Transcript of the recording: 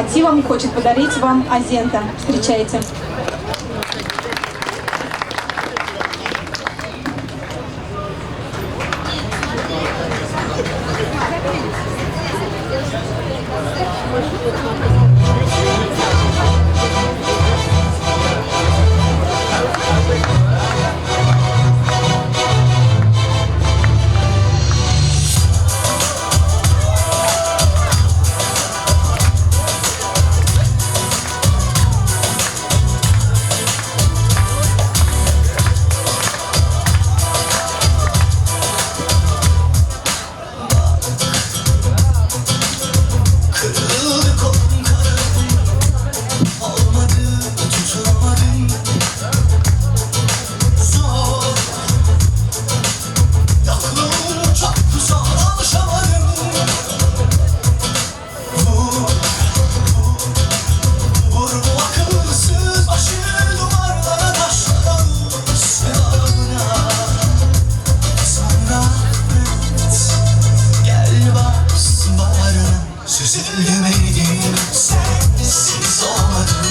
мотивам хочет подарить вам Азента. Встречайте. Kırıldı kolum kanım. Olmadı, tutunamadım. Zor. Yokluğun çok zor, alışamadım. Vur, vur, vur bu akılsız başı duvarlara, taşlara vur sevdana. Sonra affet, gel bas bağrına. Süzüldüm eridim, sensiz olmadım.